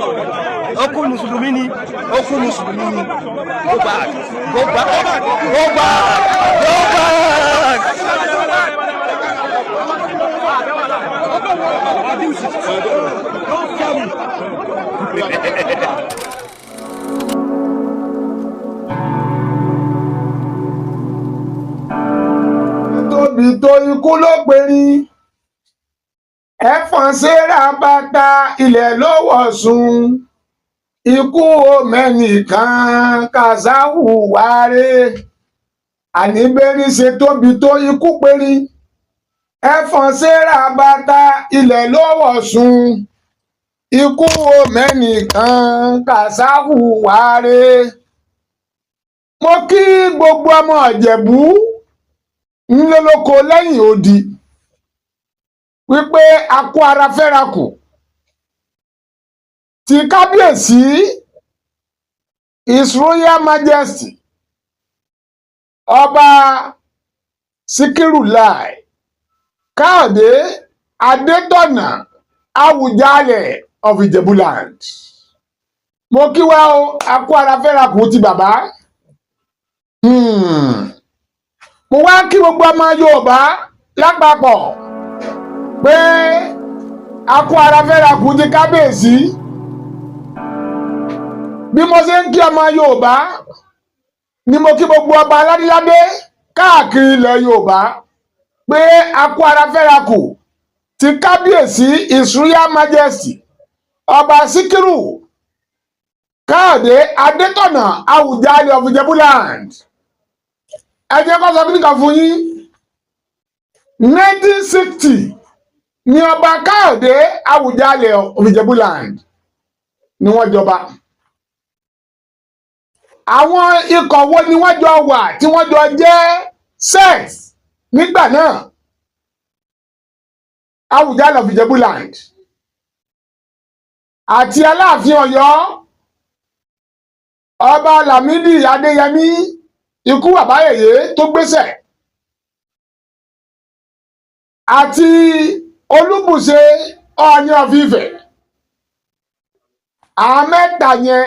Ó kú Mùsùlùmí ni, ó kú Mùsùlùmí ni. Go back, go back, go back, go back. Don't tell me. Tóbi tó, ikú ló perin. Ẹ̀fọn ṣẹ́ra bàtà ilẹ̀ ló wọ̀ sùn. Ikú omẹ́nìkan kàṣáwù wáre. Àní bẹ́rí ṣe tóbi tó, ikú perin. Ẹ̀fọn ṣẹ́ra bàtà ilẹ̀ ló wọ̀ sùn. Ikú omẹ́nìkan kàṣáwù wáre. Mo kí gbogbo ọmọ Ìjẹ̀bú ńlọ́lọ́kọ lẹ́yìn odi wípé a kó ara fẹ́ra kù ti Kábíyèsí His Royal Majesty Ọba Síkírù Láì Káyọ̀dé Adétọ̀nà, Awùjalẹ̀ of Ìjẹ̀búland. Mo kí wa o, a kó ara fẹ́ra kù ti bàbá. Mo wá kí gbogbo ọmọ Yorùbá lápapọ̀ pé a kó ara fẹ́ra kù ti kábíyèsí. Bí mo ṣe ń kí ọmọ Yorùbá ni mo kí gbogbo ọba aládéládé káàkiri ilẹ̀ Yorùbá pé a kó ara fẹ́ra kù ti Kábíyèsí His Royal Majesty Ọba Síkírù Káyọ̀dé Adétọ̀nà, Àwùjalẹ̀ of Ìjẹ̀búland. Ẹ jẹ́ kó sọ kí nìkan fún yín. 1960 ni Ọba Káyọ̀dé, Àwùjalẹ̀ of Ìjẹ̀búland, ni wọ́n jọba. Àwọn ikọ̀ wo ni wọ́n jọ wà tí wọ́n jọ jẹ́ set nígbà náà? Àwùjalẹ̀ of Ìjẹ̀búland àti Aláàfin Ọ̀yọ́, Ọba Lámìdí Adéyẹmí, ikú bàbá yèyé tó gbéṣẹ̀, àti Olúbùṣe, Ọọ̀ni of Ifẹ̀. Àwọn mẹ́ta yẹn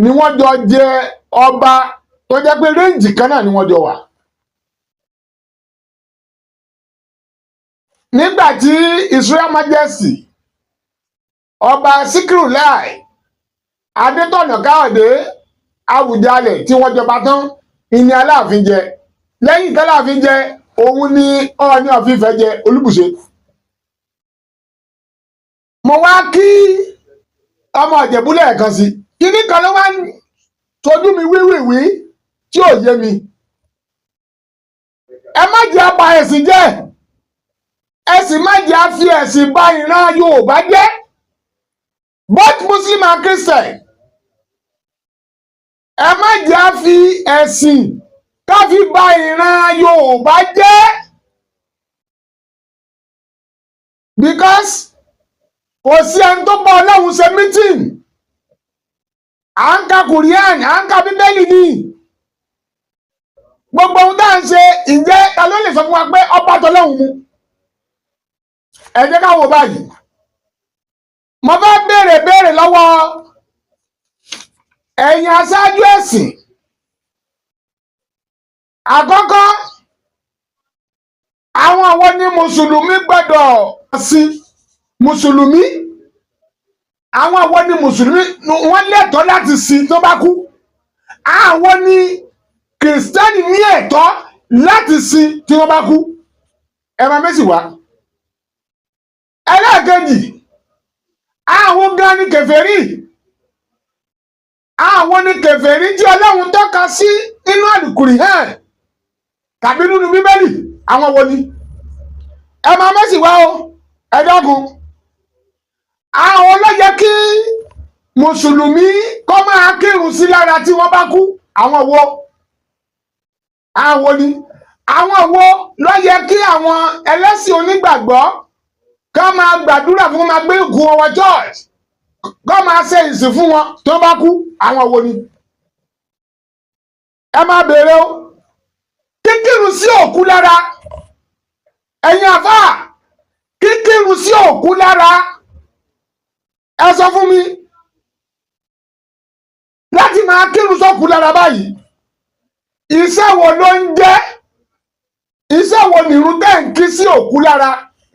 ni wọ́n jọ jẹ ọba tó jẹ́ pé range kan náà ni wọ́n jọ wà. Nígbà tí His Royal Majesty Ọba Síkírù Láì Adétọ̀nà Káyọ̀dé, Àwùjalẹ̀, tí wọ́n jọba tán, ìní Aláàfin jẹ. Lẹ́yìn tálàfin jẹ, òun ni Ọọ̀ni of Ifẹ̀ jẹ, Olúbùṣe. Mo wá kí ọmọ Ìjẹ̀bú lẹ́ẹ̀kan sí. Kíní kan ló wá ń tójú mi wíwìwí tí ò yé mi. Ẹ má jẹ́ apá ẹ̀sìn jẹ́, ẹ sì má jẹ́ á fi ẹ̀sìn bà ìran Yorùbá jẹ́, both Muslim and Christian. Ẹ má jẹ́ á fi ẹ̀sìn ká fi bà ìran Yorùbá jẹ́, because kò sí ẹni tó bá Ọlọ́run ṣe meeting. À ń ka Kùránì, à ń ka Bíbélì ni gbogbo ohun tá à ń ṣe. Ǹjẹ́ ta ló lè sọ fún wa pé ọba tọlọ́run mu? Ẹ jẹ́ ká wò báyìí. Mo fẹ́ béèrè béèrè lọ́wọ́ ẹ̀yin aṣáájú ẹ̀sìn. Àkọ́kọ́, àwọn àwọn ní mùsùlùmí gbọ́dọ̀ sí mùsùlùmí? Àwọn àwọn ní mùsùlùmí wọ́n lẹ́tọ̀ọ́ láti sin tó bá kú? Àwọn ní kìrìsìtẹ́nì ní ẹ̀tọ́ láti sin tí wọ́n bá kú? Ẹ máa mẹ́sì wá. Ẹlẹ́ẹ̀kejì, àwọn gan ni kèfèrí? Àwọn ni kèfèrí tí Ọlọ́run tọ́ka sí nínú Àlùkùránì tàbí nínú Bíbélì? Àwọn wo ni? Ẹ máa mẹ́sì wá o, ẹ dákun. Àwọn olóyè kí mùsùlùmí kọ́ máa kírun sí lára tí wọ́n bá kú, àwọn wo? Àwọn ni? Àwọn wo ló yẹ kí àwọn ẹlẹ́sìn onígbàgbọ́ ká máa gbàdúrà fún, máa gbé òkú wọn wọ church, kó máa ṣe ìsìn fún wọn tó bá kú? Àwọn wo ni? Ẹ máa béèrè o. Kíkírun sí òkú lára, ẹ̀yin àfáà, kíkírun sí òkú lára. Ẹ sọ fún mi, láti máa kírun sókùú lára báyìí, iṣẹ́ wo ló ń jẹ́? Iṣẹ́ wo nìrun tẹ́ ń kí sí òkú lára?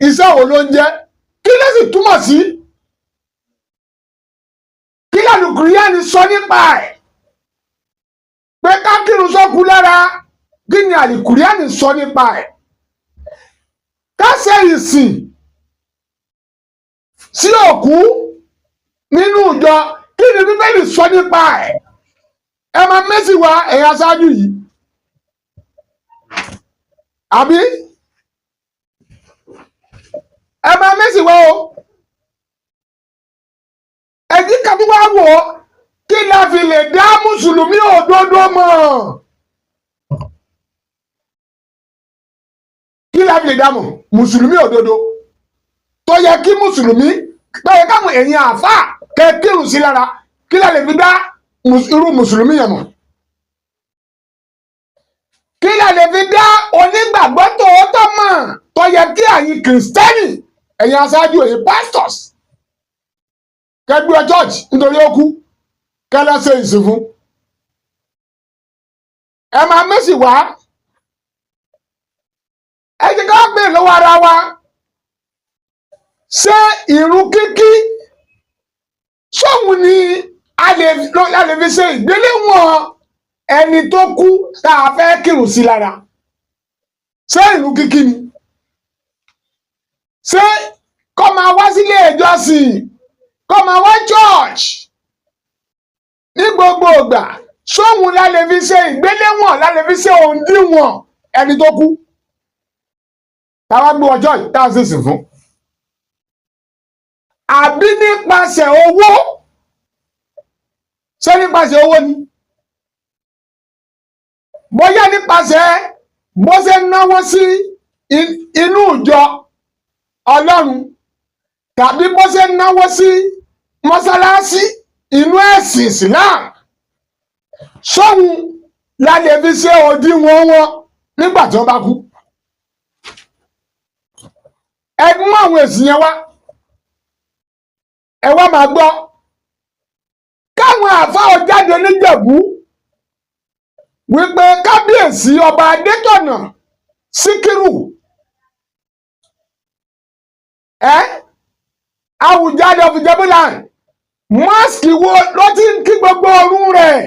Iṣẹ́ wo ló ń jẹ́? Kí ló sì túmọ̀ sí? Kí làlùkùránì sọ nípa ẹ̀ pé ká kírun sókùú lára? Kí ni àlùkùránì sọ nípa ẹ̀, ká ṣe ìsìn sí òkú nínú ìjọ? Kí ni Bíbélì sọ nípa ẹ̀? Ẹ máa mẹ́sì wá, ẹ̀yin aṣáájú yìí, àbí ẹ máa mẹ́sì wá o. Ẹ̀jí kan tó wá wò ó, kí la fi lè dá mùsùlùmí òdodo mọ̀? Kí la fi lè dá mọ̀ mùsùlùmí òdodo tó yẹ kí mùsùlùmí tó yẹ káwọn èèyàn àáfàá kẹ kírun sí lára? Kí la lè fi dá irú mùsùlùmí yẹn mọ̀? Kí la lè fi dá onígbàgbọ́ tòótọ́ mọ̀ tó yẹ kí ẹ̀yin kìrìsìtẹ́nì, ẹ̀yin aṣáájú, ẹ̀yin pastors, kẹgbẹ́ ọ church nítorí ó kú, kẹ lọ ṣe ìsìn fún? Ẹ máa mẹ́sì wá. Ẹ jẹ́ ká béèrè lọ́wọ́ ara wa: ṣé ìrun kíkí sóhun ni a lè fi ṣe ìgbéléwọ̀n ẹni tó kú tá a fẹ́ kírun sí lára? Ṣé ìrun kíkí ni? Ṣé kó máa wá sílé ìjọsìn, kó máa wá church ní gbogbo ìgbà, sóhun la lè fi ṣe ìgbéléwọ̀n, la lè fi ṣe òǹdíwọ̀n ẹni tó kú táwa gbé ọjọ́ yìí tá a sì sìn fún? Àbí nípasẹ̀ owó? Ṣé nípasẹ̀ owó ni? Bóyá nípasẹ̀ bó ṣe ń náwó sí inú ìjọ Ọlọ́run tàbí bó ṣe ń náwó sí mọ́sálásí inú ẹ̀sìn Islam, sóhun la lè fi ṣe òdiwọ̀n wọn nígbà tí wọ́n bá kú? Ẹ mú àwọn èsì yẹn wá, ẹ wá máa gbọ́ káwọn àáfàá jáde níjẹ̀bú wípé kábíyèsí ọba Adétọ̀nà Síkírù ẹ Awùjalẹ̀ of Ìjẹ̀búland, mosque wo ló ti ń kí gbogbo ọrùn rẹ̀?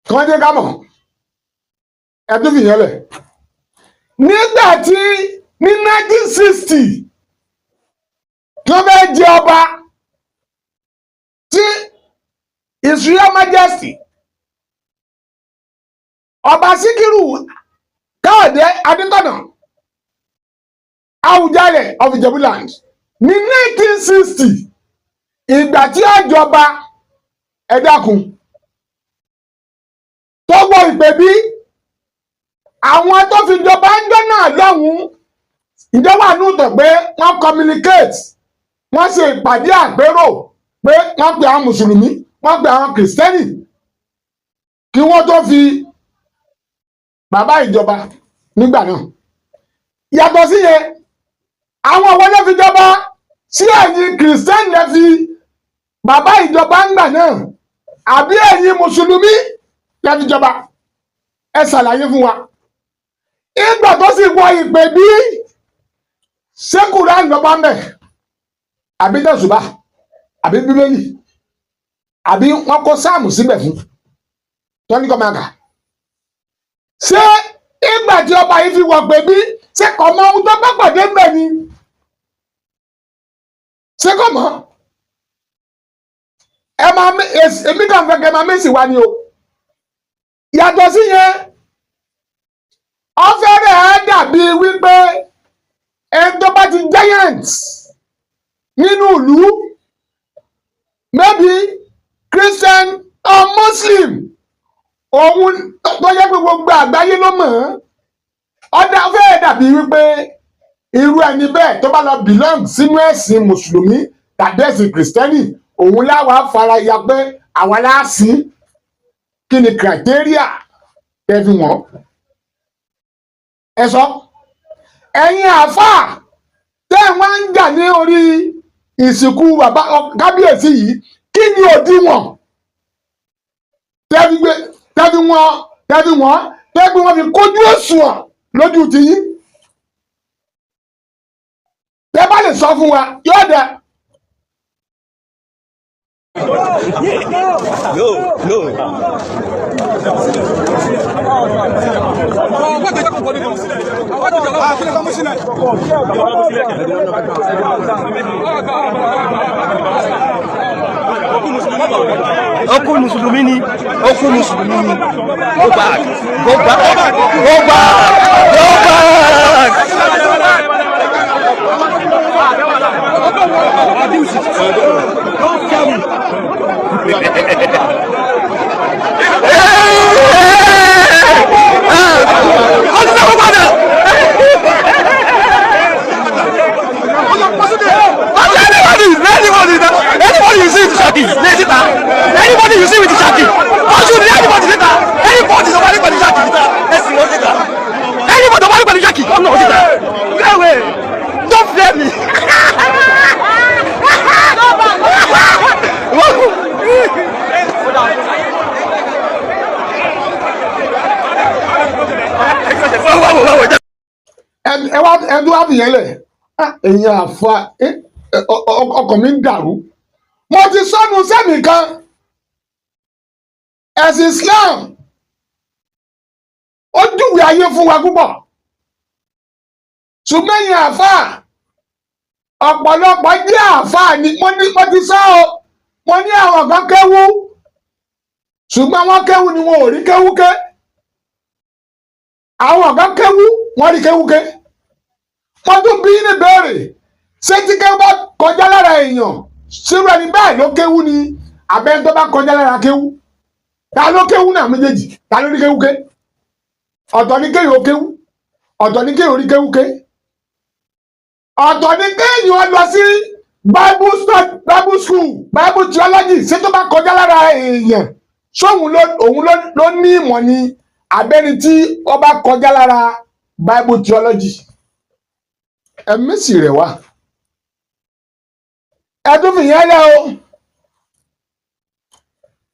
Kàn jẹ́ ká mọ̀. Ẹ tún fìyẹn lẹ̀. Nígbà tí ní 1960 tí wọ́n fẹ́ jẹ ọba, tí His Royal Majesty Ọba Síkírù Káyọ̀dé Adétọ̀nà, Awùjalẹ̀ of Ìjẹ̀búland, ní 1960, ìgbà tí ó jọba, ẹ dákun, tó wọ ìpè bí àwọn tó fi jọba ń jọ́ náà lọ́hùn-ún, ìjọba àánú tẹ̀ pé wọ́n communicate, wọ́n ṣe ìpàdé àpérò pé wọ́n pe àwọn mùsùlùmí, wọ́n pe àwọn kìrìsìtẹ́nì kí wọ́n tó fi bàbá ìjọba nígbà náà? Yàtọ̀ sí yẹn, àwọn òwò ló fi jọba? Sí ẹ̀yin kìrìsìtẹ́nì lè fi bàbá ìjọba ńgbà náà, àbí ẹ̀yin mùsùlùmí lè fi jọba? Ẹ ṣàlàyé fún wa. Ìgbà tó sì wọ ìpè bí, ṣé Kùránì ló bá ń bẹ̀, àbí tẹ̀sùbà, àbí Bíbélì, àbí wọ́n kó sáàmù síbẹ̀ fún tọ́ni kọ́ máa kà? Ṣé ìgbà tí ọba yìí fi wọ̀ pé bí, ṣé kò mọ ohun tó bá pàdé ń bẹ̀ ni? Ṣé kò mọ̀? Ẹ máa èmi kàn fẹ́ kẹ́ máa mẹ́sì wá ni o. Yàtọ̀ sí yẹn, ọ̀fẹ́rẹ́ ẹ̀ dàbí wípé ẹni tó bá ti giant nínú ìlú, maybe Christian or Muslim, òun tó yẹ pé gbogbo àgbáyé ló mọ̀ ọ́n, ọ̀dà fẹ́ẹ̀ dàbí wípé irú ẹni bẹ́ẹ̀ tó bá lọ belong sínú ẹ̀sìn mùsùlùmí tàbí ẹ̀sìn kìrìsìtẹ́nì, òun láwa fara ya pé àwa láàsín. Kí ni criteria tẹ́ fi wọ́n? Ẹ sọ. Ẹ̀yin àáfàá tẹ́ ẹ̀ wá ń jà ní orí Ìsìnkú bàbá kábíyèsí yìí, kí ni òdiwọ̀n tẹ́fi gbé, tẹ́fi wọ́n tẹ́fi wọ́n fi kójú òṣùwọ̀n lójú tiyín? Tẹ́ bá lè sọ fún wa, yóò dẹ. No, no. Ọkú mùsùlùmí ni, ọkú mùsùlùmí ni. Go back, go back, go back, go back. Don't tell me. Ọdún náà wọ́n padà. Anybody you see with Shaki, later. Anybody you see with Shaki, ọ̀ṣun ni anybody later. Anybody tó bá ní pẹ̀lú Shaki later, ẹ̀sìn wọn later. Anybody tó bá ní pẹ̀lú Shaki, ọ̀nà later. Go away. Don't fear me. Ẹ wá, ẹ tó wá fìyẹn lẹ̀. Ah, èèyàn àfa ọkàn mi ń dàrú. Mo ti sọnù sẹ́mi kan. Ẹ̀sìn Islam, ó júwèé ayé fún wa púpọ̀, ṣùgbọ́n èèyàn àfa, ọ̀pọ̀lọpọ̀ jẹ́ àfa ni. Mo ní, mo ti sọ ọ́, mo ní àwọn kan kéwú, ṣùgbọ́n wọ́n kéwú ni wọn ò rí kéwú ké. Àwọn kan kéwú, wọ́n rí kéwú ké. Wọ́n tún bí ní béèrè, ṣé tí kéwú bá kọjá lára èèyàn, ṣírò ẹni bẹ́ẹ̀ ló kéwú ni, àbẹ́ni tó bá kọjá lára kéwú? Ta ló kéwú náà méjèèjì? Ta ló rí kéwú ké? Ọ̀tọ̀ ní kéèyàn ó kéwú, ọ̀tọ̀ ní kéèyàn ó rí kéwú ké. Ọ̀tọ̀ ní kéèyàn lọ sí Bible study, Bible school, Bible theology. Ṣé tó bá kọjá lára èèyàn, sóhun ló òun ló ní ìmọ̀ ni, àbẹ́ni tí ó bá kọjá lára Bible theology? Ẹ̀mí sì rẹ̀ wá. Ẹ tún fìyẹn lẹ o.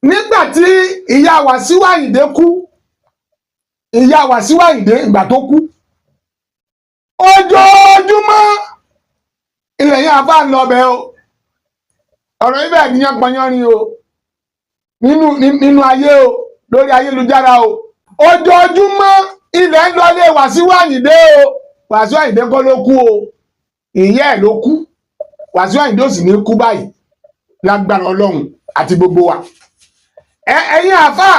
Nígbà tí ìyá Wàsíù Àyìndé kú, ìyá Wàsíù Àyìndé, ìgbà tó kú, ojoojúmọ́ ilẹ̀ yẹn àbá ń lọ bẹ́ẹ̀ o. Ọ̀rọ̀ ibẹ̀ níyàn pọnyánrin o, nínú ayé o, lórí ayélujára o. Ojoojúmọ́ ilẹ̀ ń lọlé Wàsíù Àyìndé o. Wàsíù Àyìndé kọ́ ló kú o, ìyá ẹ̀ ló kú. Wàsíù Àyìndé ò sì ní kú báyìí lágbára Ọlọ́run àti gbogbo wa. Ẹ̀yin àfà,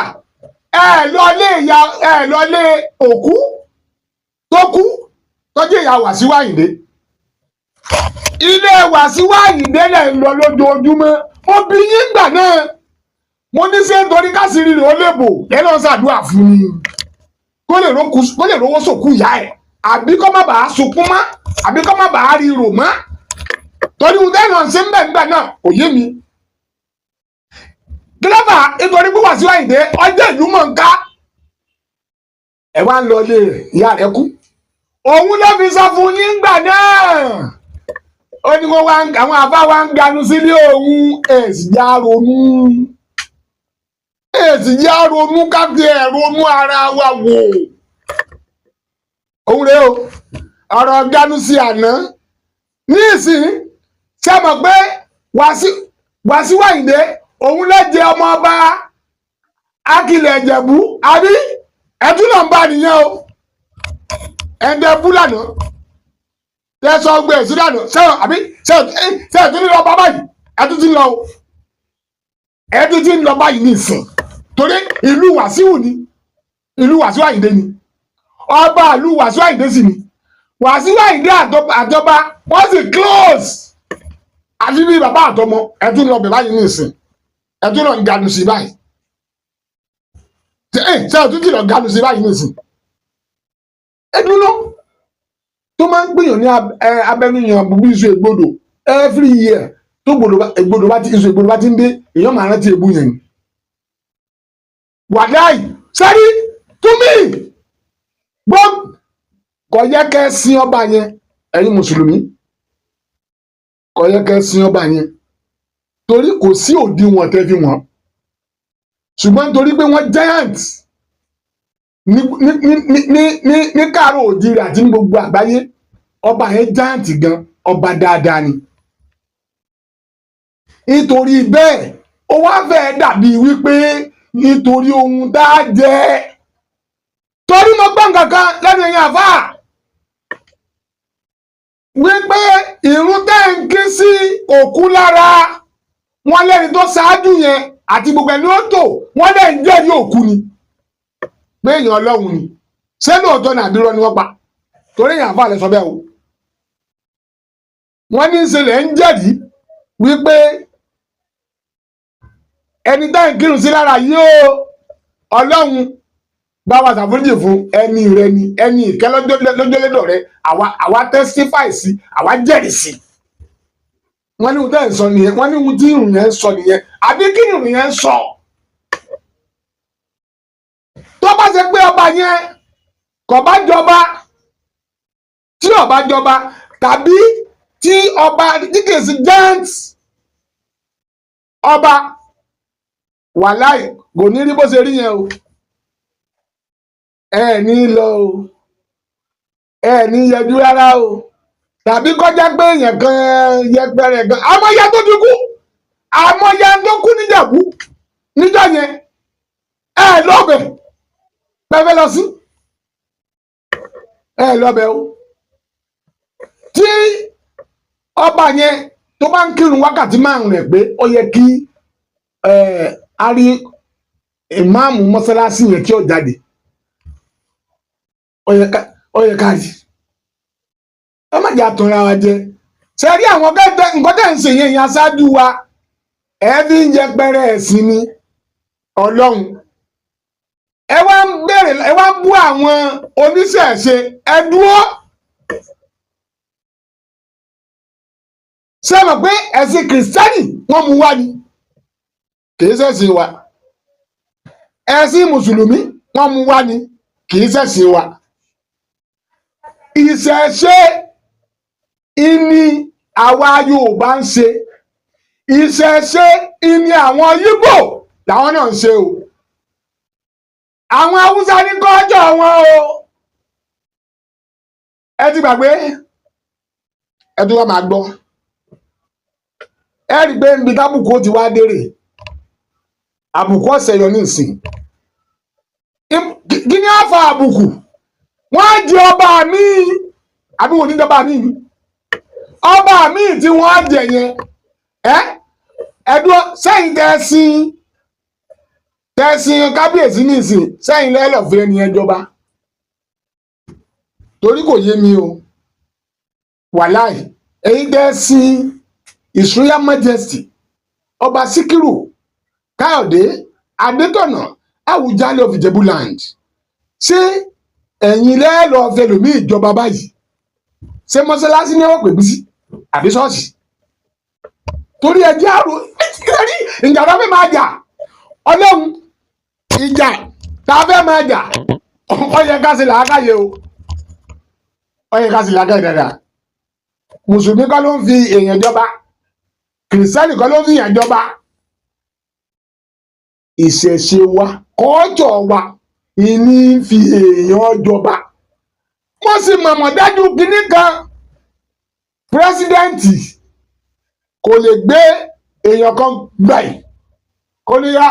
ẹ lọlé ìyá, ẹ lọlé òkú tó kú, tọ́jú ìyá Wàsíù Àyìndé. Ilé Wàsíù Àyìndé lẹ̀ ń lọ lójoojúmọ́. Mo bí yín gbà náà, mo ní ṣé nítorí káṣírí rẹ̀ ó lè bò lẹ́nu ṣàdúrà fún mi, kó lè rówó sòkú ìyá ẹ̀, àbí kó má bàa sunkún mọ́, àbí kó má bàa rí rò mọ́? Torí ohun tẹ́lẹ̀ ṣe ń bẹ̀ ńgbà náà kò yé mi. Kílọ́fà nítorí pé Wàsíù Àyìndé ọjọ́ ìlú mọ̀ ń ká, ẹ wá ń lọ ilé rẹ̀. Ìyá rẹ̀ kú, òun ló fi sọ fún yín gbà náà. Ó ní kó wá àwọn àbá wa ń ganu sílé òun. Èsì já ronú, èsì já ronú, ká fi ẹ̀ ronú ara wa wò. Òun rèé o, ọ̀rọ̀ ganu sí àná ní ìsìn. Ṣé mọ̀ pé Wàsíù Àyìndé, òun ló jẹ ọmọ ọba Akilẹ̀ Ìjẹ̀bú, àbí? Ẹtún náà ń bá nìyẹn o. Ẹ̀ǹdẹ̀ bú lànà, tẹ̀sán gbé èsì lànà sẹ́wọ̀n, àbí sẹ́wọ̀n tún ní lọ bá báyìí? Ẹtún ti ń lọ o, ẹtún ti ń lọ báyìí ní ìsìn, torí ìlú Wàsíù ni, ìlú Wàsíù Àyìndé ni, ọba ìlú Wàsíù Àyìndé sì ni. Wàsíù Àyìndé àtọba wọ́n sì close àfi bí bàbá àtọmọ. Ẹtún lọ bẹ̀ báyìí ní ìsìn, ẹtún lọ ń ganu sí báyìí. Ṣe ẹtún ti lọ ganu sí báyìí ní ìsìn? Ẹdun náà tó máa ń gbìyànjú ní abẹnú yan búbú iṣu ègbodò every year tó ègbodò bá ti iṣu ègbodò bá ti ń dé, èèyàn máa rántí ègbú yẹn ni. Wàláì sẹ́rí túmí gbọ́, kò yẹ kẹ́ ẹ sin ọba yẹn. Ẹ̀yin mùsùlùmí, Kò yẹ kẹ́ sin ọba yẹn, torí kò sí òdiwọ̀n tẹ́ fi wọ́n. Ṣùgbọ́n nítorí pé wọ́n giant ní káàárọ̀ òjìrì àti ní gbogbo àgbáyé, ọba yẹn giant gan, ọba dáadáa ni. Nítorí bẹ́ẹ̀, ó wá fẹ́ dàbí wípé nítorí ohun tá a jẹ, torí mo gbọ́ nǹkan kan lẹ́nu ẹ̀yìn àfáà wípé ìrun tẹ́ ń kí sí òkú lára wọn, lẹ́ni tó ṣáájú yẹn àti gbogbo ẹni ó tò wọ́n lẹ́ ń jẹ́rìí òkú ni pé èèyàn Ọlọ́run ni. Ṣé lóòótọ́ ní àbírọ́ ni wọ́n pa? Torí èèyàn àfáà lè sọ bẹ́ẹ̀ o. Wọ́n ní í ṣe lẹ́ ń jẹ́rìí wípé ẹni tá ń kírun sí lára yìí o, Ọlọ́run bá wa ṣàforíjì fún ẹni rẹ ni, ẹni ìkẹ́ lọ́jọ́lédọ̀ rẹ, àwa testify sí, àwa jẹ́rìí sí. Wọ́n ní ohun tẹ́ ẹ̀ ń sọ nìyẹn. Wọ́n ní ohun tí ìrùn yẹn ń sọ nìyẹn, àbí kí ìrùn yẹn ń sọ? Tó bá ṣe pé ọba yẹn kò bá jọba, tí ọba jọba, tàbí tí ọba tí kìí sí giant ọba, wàláì, kò ní rí bó ṣe rí yẹn o. Ẹ ní lọ o, ẹ ní yẹjú rárá o, tàbí kọjá pé èèyàn kan yẹpẹrẹ gan. Àmọye tó ti kú, àmọye tó kú níjàbú níjọ́ yẹn, ẹ lọbẹ pẹfẹ lọ sí, ẹ lọbẹ o. Tí ọba yẹn tó bá ń kírun wákàtí 5 rẹ̀ pé, ó yẹ kí a rí ìmáàmù mọ́sálásí yẹn kí ó jáde. Ó yẹ ká rí. Ẹ má jẹ́ àtúnra wa jẹ. Ṣe rí àwọn nǹkan tẹ̀ ń ṣe yẹn, yẹn aṣáájú wa, ẹ fi ń yẹpẹrẹ ẹ̀sìn ni Ọlọ́run. Ẹ wá ń bèrè, ẹ wá ń bú àwọn oníṣẹ̀ṣe. Ẹ dúró, ṣé ẹ mọ̀ pé ẹ̀sìn Kìrìsìtẹ́nì wọ́n mú wá ni, kì í ṣẹ̀sìn wa? Ẹ̀sìn Mùsùlùmí wọ́n mú wá ni, kì í ṣẹ̀sìn wa. Ìṣẹ̀ṣe ìní àwa Yorùbá ń ṣe, ìṣẹ̀ṣe ìní àwọn Yíbò làwọn náà ń ṣe o. Àwọn Haúsá ní kọjọ wọn o. Ẹ ti gbàgbé, ẹ tún wá máa gbọ́. Ẹ rí i pé níbi tábùkù ó ti wá dérè, àbùkù ọ̀sẹ̀ yọ ní ìsìn. Kí ni á fa àbùkù? Wọ́n á jẹ ọba míì, àbí wọ́n ní jọba míì ni? Ọba míì tí wọ́n á jẹ yẹn, ẹ ẹdúró sẹ́yìn tẹ́sìn kábíyèsí ní ìsìn sẹ́yìn lẹ́lọ́fẹ́ ẹni yẹn jọba, torí kò yé mi o. Wàláì, èyí tẹ́sìn His Royal Majesty Ọba Síkírù Káyọ̀dé Adétọ̀nà, Àwùjalẹ̀ of Ìjẹ̀bú-land, ṣé ẹ̀yin lẹ́lọ́fẹ́ lòmí ìjọba báyìí? Ṣé mọ́sálásí ní wọ́n pè mí sí àbí ṣọ́ọ̀ṣì? Torí ẹjẹ́ àrò rí ìjà tá a fẹ́ máa jà, Ọlọ́run, ìjà tá a fẹ́ máa jà, ó yẹ ká ṣe làákàyè o, ó yẹ ká ṣe làákàyè dáadáa. Mùsùlùmí kọ́ ló ń fi èèyàn jọba, Kìrìsìtẹ́nì kọ́ ló ń fi èèyàn jọba. Ìṣẹ̀ṣe wa, kọ́jọ̀ wa, ìní ń fi èèyàn jọba. Wọ́n sì mọ̀mọ́ dájú kinní kan: president kò lè gbé èèyàn kan gbàì kó ní yá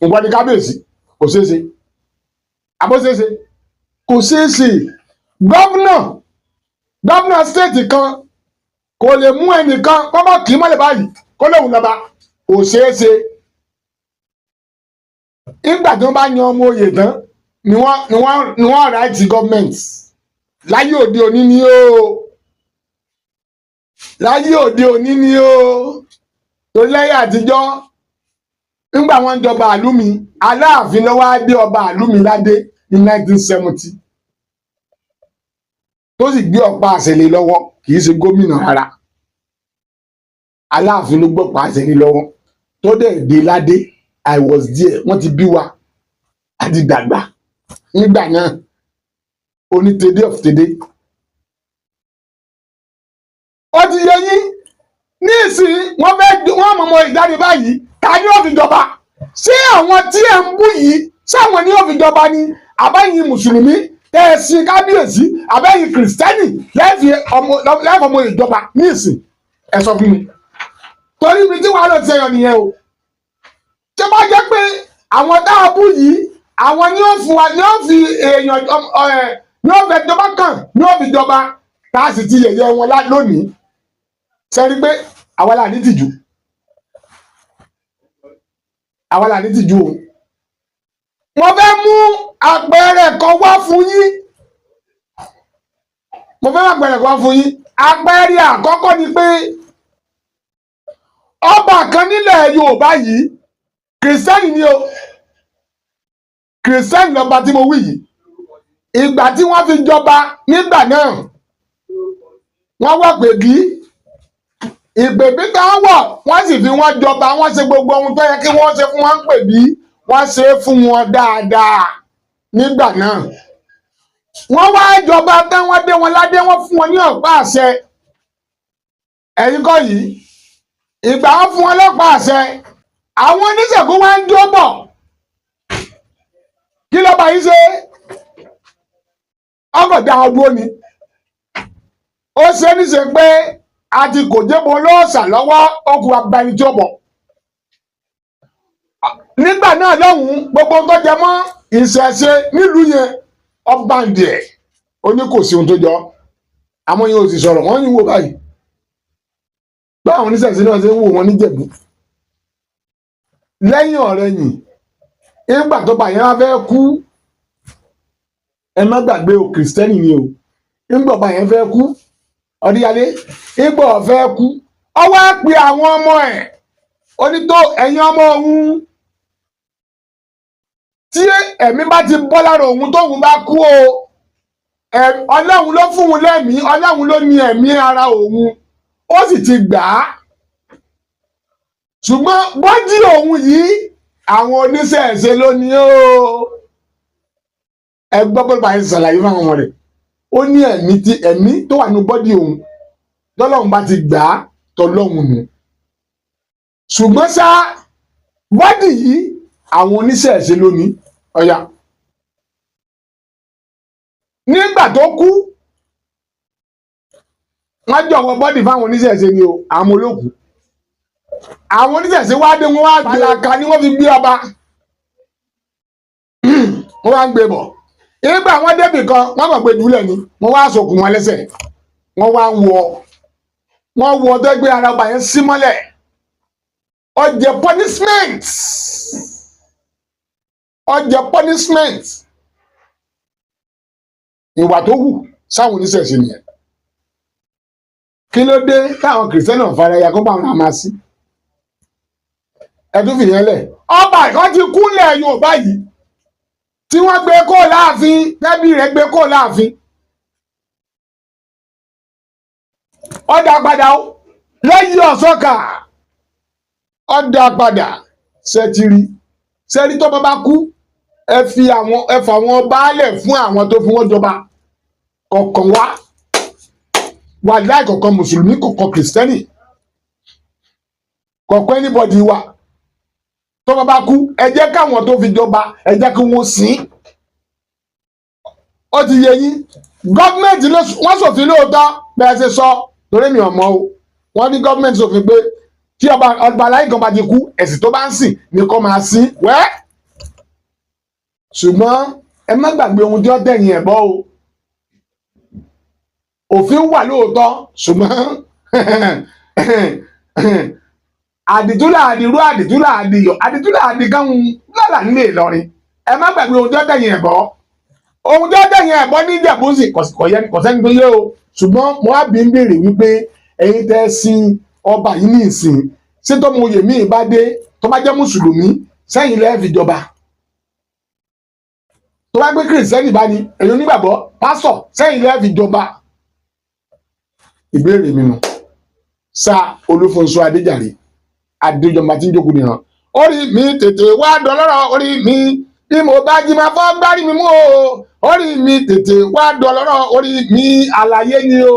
nǹkan ní kábíyèsí. Kò ṣeé ṣe. Àbó ṣeé ṣe? Kò ṣeé ṣe. Governor state kan kò lè mú ẹnìkan kọ́kọ́ kì í mọ́lẹ̀ báyìí kó lóun lọ́ba. Kò ṣeé ṣe. Nígbà tí wọ́n bá yan ọmọ oyè tán ni wọ́n right government. Láyé òde òní ni ó, láyé òde òní ni ó, torí láyé àtijọ́, nígbà wọ́n ń jọba àlú mi, Aláàfin ló wá dé ọba àlú mi ládé ní 1970, tó sì gbé ọ̀pá àṣẹ lé lọ́wọ́. Kì í ṣe gómìnà rárá, Aláàfin ló gbọ́pá àṣẹ lé lọ́wọ́ tó dẹ̀ dé ládé. I was there. Wọ́n ti bí wa, a ti dàgbà nígbà náà, onítẹ̀dé of tẹ̀dé. Ó ti yẹ yín. Ní ìsìn, wọ́n fẹ́ wọ́n mọ̀ ọmọ ìjáde báyìí. Ta ni ó fi jọba? Ṣé àwọn tí ẹ̀ ń bú yìí, sáwọn ni ó fi jọba ni, àbáyìn mùsùlùmí tẹ́ ẹ sin kábíyèsí, àbẹ́yìn kìrìsìtẹ́nì lẹ́ẹ̀fọ́ ọmọ ìjọba ní ìsìn? Ẹ sọ fún mi, torí ibi tí wàá lọ ti ẹyọ nìyẹn o. Tí wọ́n jẹ́ pé àwọn tá a bú yìí, àwọn ni ó fún wa, ni ó fi èèyàn ẹ, ni ó fẹ́ jọba kàn, ni ó fi jọba, tá a sì ti yẹ̀yẹ́ wọn lónìí, sẹ́ni pé àwa là ní tìjú, àwa là ní tìjú o. Mo fẹ́ mú àpẹẹrẹ kan wá fún yín. Mo fẹ́ mú àpẹẹrẹ kan wá fún yín. Àpẹẹrẹ àkọ́kọ́ ni pé ọba kan nílẹ̀ Yorùbá yìí, kìrìsìtẹ́nì ni o. Kìrìsìtẹ́nì lọ́ba tí mo wí yìí. Ìgbà tí wọ́n fi jọba nígbà náà, wọ́n wọ̀ pèbí, ìpèbí tá a wọ̀, wọ́n sì fi wọ́n jọba. Wọ́n ṣe gbogbo ohun tó yẹ kí wọ́n ṣe fún wọn pèbí, wọ́n ṣe é fún wọn dáadáa nígbà náà. Wọ́n wá jọba tán, wọ́n dé wọn ládé, wọ́n fún wọn ní ọ̀pá àṣẹ. Ẹ̀yin kọ́ yìí, ìgbà wọn fún wọn lọ́pàá àṣẹ, àwọn oníṣègùn wá ń jó bọ̀. Kí lọ́ba yìí ṣe? Ọkọ̀ dá wọn dúró ni. Ó ṣe é níṣe pé a ti kò jẹ́bọ lọ́ọ̀ṣà lọ́wọ́ okùn abẹni tí ó bọ̀ nígbà náà lọ́hùn-ún. Gbogbo ohun tó jẹ mọ́ ìṣẹ̀ṣe nílùú yẹn, ọba ń díẹ̀ ó ní kò sí ohun tó jọ. Àwọn yẹn ò sì sọ̀rọ̀, wọ́n yín wò báyìí. Báwọn oníṣẹ̀ṣe náà ṣe ń wò wọ́n níjẹ̀bú. Lẹ́yìn ọ̀rẹyìn, nígbà tó bá yẹn wá fẹ́ kú, ẹ má gbàgbé o, kìrìsìtẹ́nì ni o. Nígbà ọba yẹn fẹ́ kú, ọdíyálé, nígbà ó fẹ́ kú, ó wá pe àwọn ọmọ ẹ̀. Ó ní tó, ẹ̀yin ọmọ òun, tí ẹ̀mí bá ti bọ́ lára òun, tóun bá kú o, Ọlọ́run ló fún un lẹ́mìí, Ọlọ́run ló ní ẹ̀mí ara òun, ó sì ti gbà á, ṣùgbọ́n body òun yìí, àwọn oníṣẹ̀ṣe ló ní o. Ẹ gbọ́ pé báyìí ṣàlàyé fún àwọn ọmọ rẹ̀. Ó ní ẹ̀mí tí ẹ̀mí tó wà ní body òun, tọ́lọ́run bá ti gbà á, tọ́lọ́run nù, ṣùgbọ́n ṣá, body yìí, àwọn oníṣẹ̀ṣe ló ní. Ọ̀yà, nígbà tó kú, wọ́n jọ̀wọ́ body fáwọn oníṣẹ̀ṣe ni o. Àwọn olókùú, àwọn oníṣẹ̀ṣe wá dé, wọ́n wá gbé alaka ni wọ́n fi gbé ọba, wọ́n wá ń gbé bọ̀. Nígbà wọ́n débì kan, wọ́n kàn gbé jùlẹ̀ ni. Wọ́n wá sokùn wọn lẹ́sẹ̀, wọ́n wá ń wọ, wọ́n wọ tó gbé ara ọba yẹn sí mọ́lẹ̀. Ó jẹ punishment, ó jẹ punishment. Ìwà tó hù sáwọn oníṣẹ̀ṣe nìyẹn. Kí ló dé táwọn kìrìsìtẹ́nì faraya kó bá wọn àmà sí? Ẹ tún fìyẹn lẹ̀. Ọba kan ti kúnlẹ̀ Yorùbá yìí tí wọ́n gbé kó láàfin, tẹ́bí rẹ̀ gbé kó láàfin, ó dá padà ó lẹ́yìn ọ̀sọ́kà, ó dá padà. Ṣẹ́tìrì ṣẹ́rí, tó bá bá kú, ẹ fi àwọn, ẹ fà wọn baálẹ̀ fún àwọn tó fi wọ́n jọba kọ̀ọ̀kan wá wà láì kọ̀ọ̀kan mùsùlùmí, kọ̀ọ̀kan kìrìsìtẹ́nì, kọ̀ọ̀kan anybody wa. Tó bá bá kú, ẹ jẹ́ káwọn tó fi jọba, ẹ jẹ́ kí wọ́n sìn. Ó ti yé yín. Gọ́ọ̀mẹ̀ntì ló wọ́n ṣòfin lóòótọ́ bẹ́ẹ̀ ṣe sọ, torí mi ò mọ̀ o. Wọ́n ní gọ́ọ̀mẹ̀ntì ṣòfin pé tí ọba ọba aláì kan bá ti kú, ẹ̀sìn tó bá ń sìn ni kó máa sìn wẹ́. Ṣùgbọ́n ẹ má gbàgbé ohun tí ó tẹ̀yìn ẹ̀ bọ́ o. Òfin wà lóòótọ́, ṣùgbọ́n àdìtúlà àdìrú, àdìtúlà àdìyọ, àdìtúlà àdìgánhun lọ́la nílé Ìlọrin. Ẹ má gbàgbé ohun tí ó tẹ̀yìn ẹ̀ bọ́, ohun tí ó tẹ̀yìn ẹ̀ bọ́ ní Ìjẹ̀bú-sí, kò sẹ́ni tó yé o. Ṣùgbọ́n mo á bí ń béèrè wípé ẹ̀yin tẹ́ sin ọba yìí ní ìsìn, ṣé tọ́mọ oyè míì bá dé, tó bá jẹ́ mùsùlùmí, sẹ́yìn lẹ́ẹ̀ fi jọba? Tó bá gbé kìrìsìtẹ́nì bá ní, ẹ̀yin onígbàgbọ́, pásọ̀, sẹ́yìn lẹ́ẹ̀ fi jọba? Ìbéèrè mi nù. Sa Olúfúnṣọ́ Adéjàre Adéjọba tí ń jókòó nìran. Orí mi tètè wá dọlọ́rọ̀, orí mi, bí mo bá jí máa fọ́ gbárí mi mú o. Orí mi tètè wá dọlọ́rọ̀, orí mi. Àlàyé ni o.